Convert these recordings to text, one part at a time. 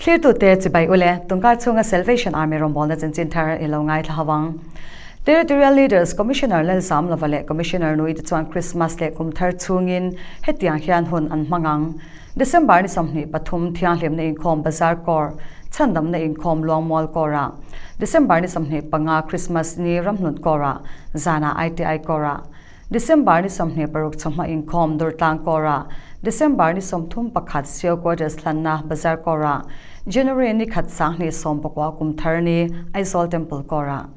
Thlirtute chibai ule, tungkar chhunga Salvation Army rawngbawlna chanchin thar i lo ngaithla ho ang. Territorial Leaders Commissioner Lalzamlova leh Commissioner Nui te chuan Christmas leh kum thar chhungin hetiang hian hun an hmang ang. December ni 23 thianghlimna inkhawm Bazar Corps, Chhandamna inkhawm Luangmual Corps-ah, December ni 25 Christmas ni Ramhlun Corps-ah, zanah ITI Corps-ah, December ni 26 chawhma inkhawm Durtlang Corps-ah, December ni 31 Sio Quarters hlanna Bazar Corps-ah, January ni khat sanghnih sawmpakua kum thar ni Aizawl Temple Corps-ah.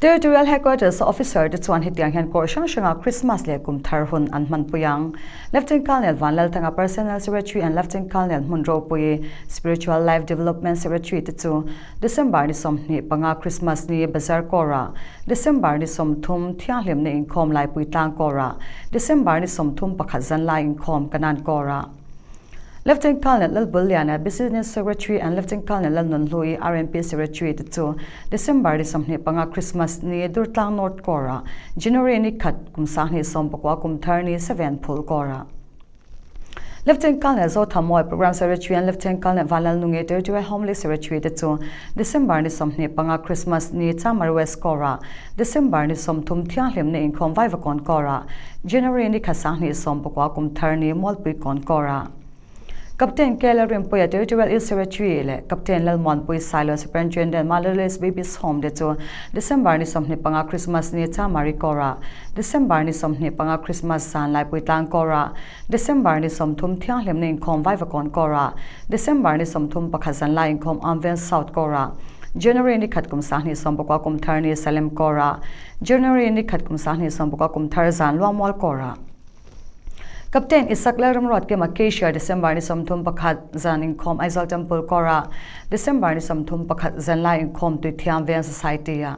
Territorial Headquarters a officer te chuan hetiang hian kawr hrang hranga Christmas leh kum thar hun an hmanpui ang. Lieutenant Colonel Vanlalthanga Personnel Secretary and Lieutenant Colonel Hmun Ropui Spiritual Life Development Secretary te chu December ni 25 Christmas ni Bazar Kawrah, December ni 30 Thianghlimna inkhawm Laipui Tlang Kawrah, December ni 31 Zanlai inkhawm Kanan Kawrah. Lieutenant Colonel Lalbulliana, Business Secretary and Lieutenant Colonel Lalnunhlui, RMP Secretary te chu December ni 25 Christmas ni Durtlang North Kawrah, January ni khat kum 2019 kum thar ni Seven Phul Kawrah. Lieutenant Colonel Zothamoy, Program Secretary and Lieutenant Colonel Vanlalnungi, Territorial Home Secretary te chu December ni 25 Christmas ni Chamar West Kawrah, December ni 30 Thianghlimna inkhawm Vaivakawn Kawrah, January ni khat 2019 kum thar ni Mualpui Kawn Kawrah. Captain Kela Rinpuia Territorial East Secretary leh Captain Lalmuanpui Sailo Superintendent Motherless Babies Home te chu December ni 25 Christmas ni Chamari Kawrah, December ni 25 Christmas zan Laipui Tlang Kawrah, December ni 30 Thianghlimna inkhawm Vaivakawn Kawrah, December ni 31 zan lai inkhawm Amveng South Kawrah, January ni khat kum 2019 kum thar ni Salem Kawrah, January ni khat kum 2019 kum thar zan Luangmual Kawrah. Captain Isak Lalramruatkima Cashier December ni 31 zan inkhawm Aizawl Temple Kawrah, December ni 31 zanlai inkhawm Tuithiam Veng Society-ah.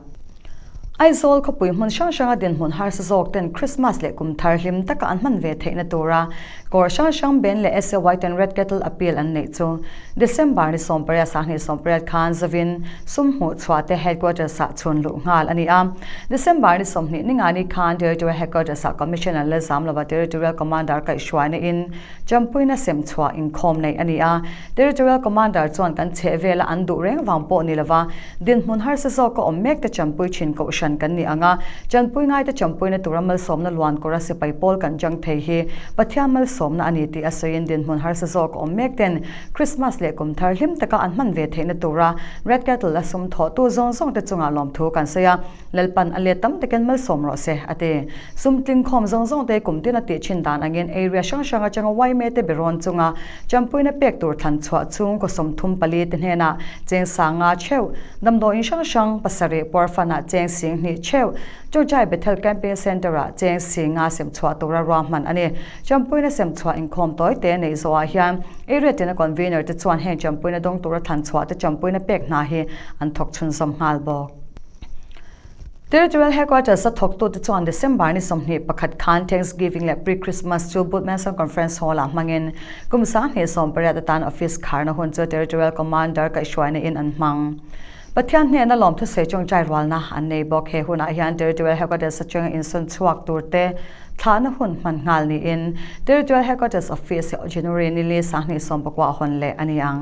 Aizawl khawpui hmun hrang hranga dinhmun harsa zawk ten Christmas leh kum thar hlim taka an hman ve theihna tura kawr hrang hrang ben leh SA White and Red Kettle appeal an neih chu December ni 18 20 18 khan zavin sum hmuh chhuah te Headquarters ah chhun luh nghal a ni a. December ni 20 ni ngani khan Territorial Headquarters ah Commissioner Lalzamlova Territorial Commander kaihhruaina in Champuina sem chhuah inkhawm neih a ni a. Territorial Commander chuan kan chheh vela an duh reng vang pawh ni lova, dinhmun harsa zawka awm mek te champui thin kohhran kan ni ang a, chanpui ngaite champuina tura malsawmna luan kawra sipai pawl kan chang thei hi Pathian malsawmna a ni tih a sawiin dinhmun harsa zawka awm mek ten Christmas leh kum thar hlim taka an hman ve theihna tura Red Kettle a sum thawhtu zawng zawng te chungah lawmthu kan sawi a. Lalpan a let tam takin malsawm rawh se, a ti. Sum tlingkhawm zawng zawng te kum tin a tih thin dan angin area hrang hrang atanga yma te berawn chunga champuina pek tur thlan chhuah chhung kaw 34 te hnenah cheng sanga theuh, damdawiin hrang hrang pasarih puarfanah cheng 2000 theuh, Chawngchai Bethel Camping Centre-ah cheng 50 sem chhuah tura ruahman a ni. Champuina sem chhuah inkhawm tawi te neih zawhah hian area tina convener te chuan heng champuina dawng tura thlan chhuah te champuina pek hna hi an thawk chhunzawm nghal bawk. Territorial Headquarters a thawktute chuan December ni 21 khan Thanksgiving leh Pre-Christmas chu Butmanson Conference Hall-ah hmangin kum 2018 atan office kharna hun chu Territorial Commander kaihhruaina in an hmang. Pathian hnena lawmthusei tawngtai rualna an nei bawk. He hunah hian Territorial Headquarters atanga insawn chhuak turte thlahna hun hman nghal niin Territorial Headquarters Office hi January ni li 2019 hawn leh a ni ang.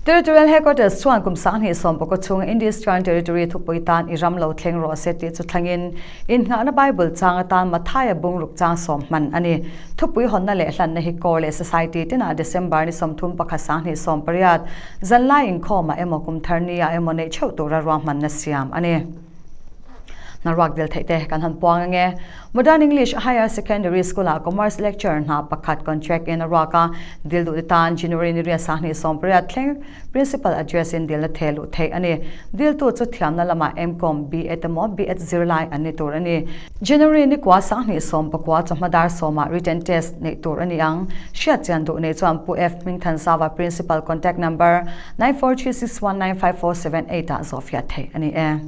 Territorial Headquarters chuan kum 2019 chhunga Indian Territory thupui tan i ram lo thleng rawh se tih chu thlangin innghahna Bible chang atan Mathaia bungruk chang sawm hman a ni. Thupui hawnna leh hlanna hi Kawr leh Society tinah December ni 31 2018 zanlai inkhawmah emaw kum thar ni-ah emaw neih theuh tura ruahmanna siam a ni. Hnaruak dil theih te kan han puang ange. Modern English Higher Secondary School-ah Commerce Lecturer hna pakhat contract in a ruak a, dil duh te tan January ni riat 2018 thleng Principal address in dilna theh luh theih a ni. Diltu chu thiamna lamah M.Com, B.Ed emaw B.Ed zirlai an ni tur a ni. January ni kua 2019 chawhma dar sawmah written test neih tur a ni ang. Hriat chian duh nei chuan Pu F. Hmingthanzava Principal contact number 9436195478 ah zawhfiah theih a ni e.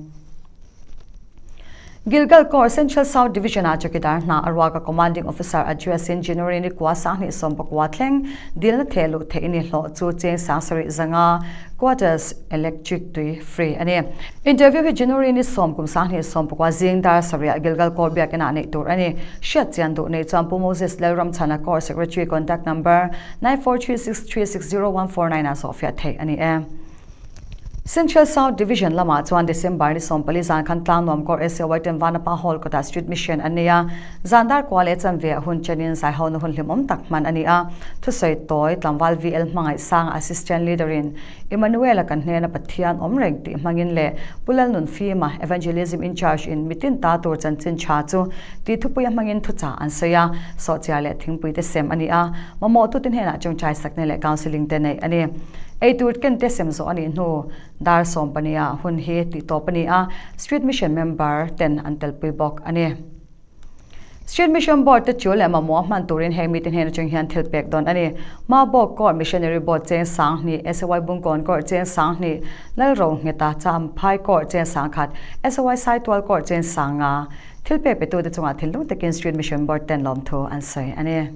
Gilgal Corps Central South Division-ah chawkidar hna a ruak a Commanding Officer address in January ni kua 2019 thleng dilna theh luh theih ni hlawh chu cheng 7500 quarters electric tui free a ni. Interview hi January ni 10 kum 2019 zing dar sarih Gilgal Corps biakinah neih tur a ni. Hriat chian duh nei chuan Pu Moses Lalramchhana Corps Secretary contact number 9436360149 ah zawhfiah theih a ni e. Central South Division lamah chuan December ni 14 zan khan Tlangnuam Corps SAY ten Vanapa Hall kawtah Street Mission an nei a, zan dar kua leh chanve ah hun chenin zaiho na hun hlimawm tak hman a ni a. Thusawi tawi tlangval VL Hmangaihsanga Assistant Leader in Emmanuel-a kan hnena Pathian awm reng tih hmangin leh Pu Lalnunfima Evangelism in Charge in mitin ta tur chanchin tha chu tih thupuia hmangin thuchah an sawi a, sawhchiar leh thingpui te sem a ni a. Mamawhtute hnenah chawngchai sakna leh counselling te neih a ni. Eitur ken te sem zawh a nih hnu dar 14 ah hun hi tih tawp a ni a, Street Mission member ten an telpui bawk a ni. Street Mission Board te chu leh mamawh hman turin heng mite hnen atang hian thil pek dawn a ni. Mabawk Court Missionary Board cheng 2000, SAY Bungkawn Court cheng 2000, Lalro Ngheta Champhai Court cheng 1000, SAY Saitual Court cheng 5000. Thil pek petute chungah thinlung takin Street Mission Board ten lawmthu an sawi a ni.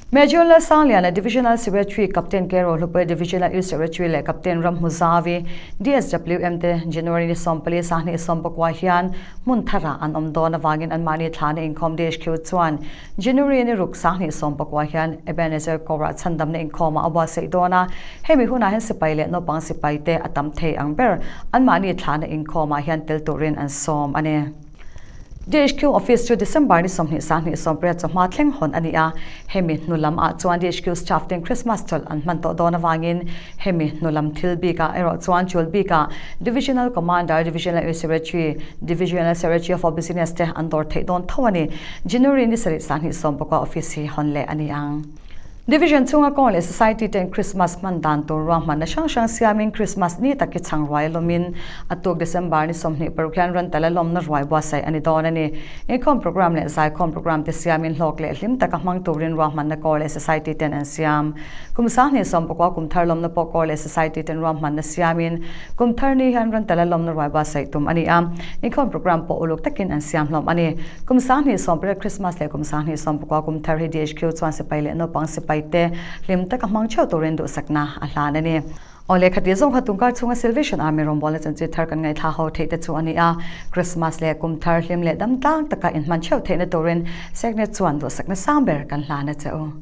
Major Lalsangliana Divisional Secretary Captain K Rohlupui Divisional Youth Secretary leh Captain Ramhmuzavi DSWM te January ni 14 2019 hian hmun tharah an awm dawn avangin anmahni thlana inkhawm DHQ chuan January ni ruk 2019 hian Ebenezer Corps-ah chhandamna inkhawmah a buatsaih dawn a, hemi hunah hian sipai leh naupang sipai te a tam thei ang ber anmahni thlana inkhawmah hian tel turin an sawm a ni. DHQ Office chu December ni 20 2020 chawhma thleng hawn a ni a, hemi hnu lam ah chuan DHQ staff ten Christmas chawlh an hman tawh dawn avangin hemi hnu lam thil bik ah erawh chuan chul bik ah Divisional Commander, Divisional Secretary, Divisional Secretary for Business te an dawr theih dawn tho a ni. January ni 7 2019 office hi hawn leh a ni ang. Division chhunga kawng leh Society ten Christmas hman dan tur ruahmanna hrang hrang siamin Christmas ni tak hi chhang ruai lawmin a tuk December ni 26 hian ran tala lawmna ruai buatsaih a ni dawn a ni. Inkhawm program leh zaikhawm program te siamin hlawk leh hlim taka hmang turin ruahmanna kawr leh Society ten an siam. Kum 2019 kum thar lawmna pawh kawr leh Society ten ruahmanna siamin kum thar ni hian ran tala lawmna ruai buatsaih tum a ni a, inkhawm program pawh uluk takin an siam hlawm a ni. Kum 2018 Christmas leh kum 2019 kum thar hi DHQ chuan sipai leh naupang sipai te hlim taka hmang theuh turin duhsakna a hlan a ni. Aw lehkha tih zawng kha tungkar chhunga Salvation Army rawngbawlna chanchin thar kan ngaihthla ho theih te chu a ni a. Christmas leh kum thar hlim leh dam tlang taka inhman theuh theihna turin Secnet chuan duhsakna sang ber kan hlan a che u.